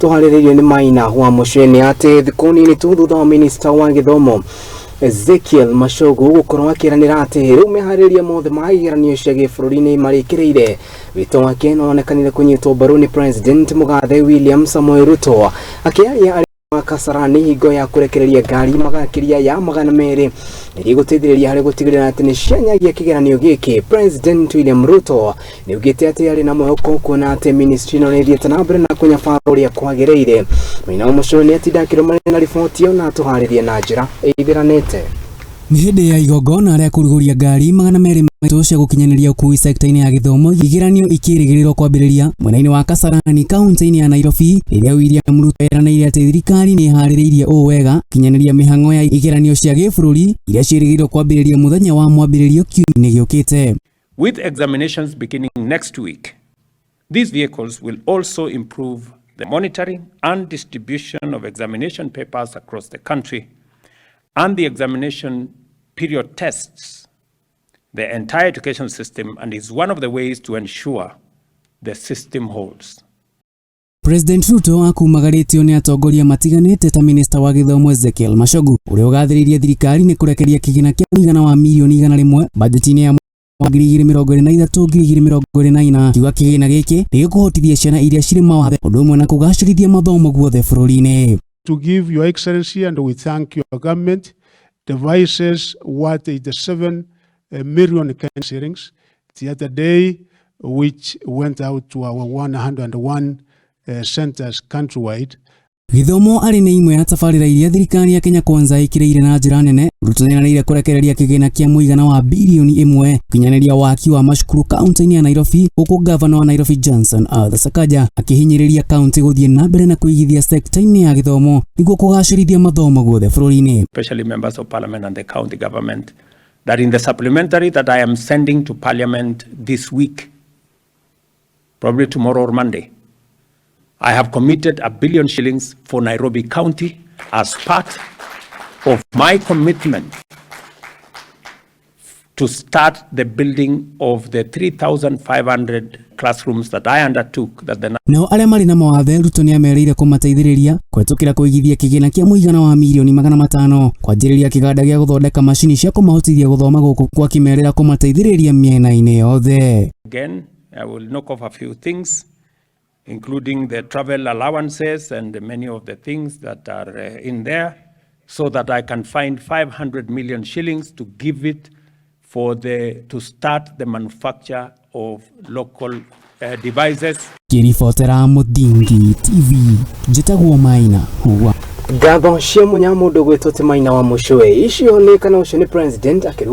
Tũharĩrĩirio nĩ Maina wa Mũcene atĩ thikũ nini tu thutha wa minista wa gĩthomo Ezekiel Machogu gũkorwo akĩranĩra atĩ rĩu meharĩrĩria mothe ma igeranio cia gĩbũrũri nĩ marĩkĩrĩire. Wĩto wake nĩwonekanire kũnyitwo mbaru nĩ President Mũgathe William Samoei Ruto akĩaria arĩ wa Kasarani hingo ya kũrekereria ngari magakĩria ya 200 iria igũteithĩrĩria harĩ gũtigĩrĩra atĩ nĩ cianyagia kĩgeranio gĩkĩ. President William Ruto nĩ augĩte atĩ arĩ na mwĩhoko kuona atĩ ministry ĩno nĩ ĩthiĩte na mbere na kũnyabara ũrĩa kwagĩrĩire. Maina wa Mũcũrũ nĩ atinda akĩrũmanĩra na riboti ĩyo na atũharĩrie na njĩra ĩithĩranĩte. Nĩ hĩndĩ ya igongona rĩa kũrugũria ngari 203 cia gũkinyanĩria ũkui sekta-inĩ ya gĩthomo igeranio ikĩrĩgĩrĩrwo kwambĩrĩria mwena-inĩ wa Kasarani kaunti-inĩ ya Nairobi rĩrĩa William Ruto eranĩire atĩ thirikari nĩ ĩharĩrĩirie ũũ wega gũkinyanĩria mĩhang'o ya igeranio cia gĩbũrũri iria ciĩrĩgĩrĩirwo kwambĩrĩria mũthenya wa mwambĩrĩrio kiumia-inĩ gĩũkĩte. With examinations beginning next week, these vehicles will also improve the monitoring and distribution of examination papers across the country and the examination period tests the entire education system and is one of the ways to ensure the system holds. President Ruto akumagarĩtio nĩ atongoria matiganĩte ta minista wa gĩthomo Ezekiel Machogu ũrĩa ũgathĩrĩirie thirikari nĩ kũrekeria kĩgĩna kĩa mũigana wa mirioni 100 bajeti-inĩ ya 2023 2024, kiuga kĩgĩna gĩkĩ nĩ gĩkũhotithia ciana iria cirĩ mawathe ũndũ ũmwe na kũgacĩrithia mathomo guothe bũrũri-inĩ. To give Your Excellency, and we thank your government, devices worth 87 million Kenyan shillings the other day, which went out to our 101 centers countrywide. Gĩthomo arĩ nĩ imwe ya tabarĩra iria thirikari ya Kenya Kwanza ĩkĩrĩire na njĩra nene. Ruto nĩeranĩire kũrekereria kĩgĩna kĩa mũigana wa birioni 1 gũkinyanĩria waki wa macukuru kaunti-inĩ ya Nairobi, gũkũ gavana wa Nairobi Johnson Arthur Sakaja akĩhinyĩrĩria kaunti gũthiĩ na mbere na kũigithia sekta-inĩ ya gĩthomo nĩguo kũgacĩrithia mathomo guothe bũrũri-inĩ. Especially members of parliament and the county government, that in the supplementary that I am sending to parliament this week, probably tomorrow or Monday, I have committed 1 billion shillings for Nairobi County as part of my commitment to start the building of the 3,500 classrooms that I undertook that the Nao arĩa marĩ na mawathe Ruto nĩ amerĩire kũmateithĩrĩria kũhetũkĩra kũigithia kĩgĩna kĩa mũigana wa mirioni 500 kwanjĩrĩria kĩganda gĩa gũthondeka macini cia kũmahotithia gũthoma gũkũ kwa kĩmerĩra kũmateithĩrĩria mĩena-inĩ yothe. Again, I will knock off a few things, including the travel allowances and many of the things that are in there, so that I can find 500 million shillings to give it for the to start the manufacture of local devices. Ngĩribotera Mũthingi TV, njĩtagwo Maina wa Ngatho cia mũnya mũndũ gwĩtwo ti Maina wa Mũcũĩ icio nĩ kana ũcio nĩ president akĩru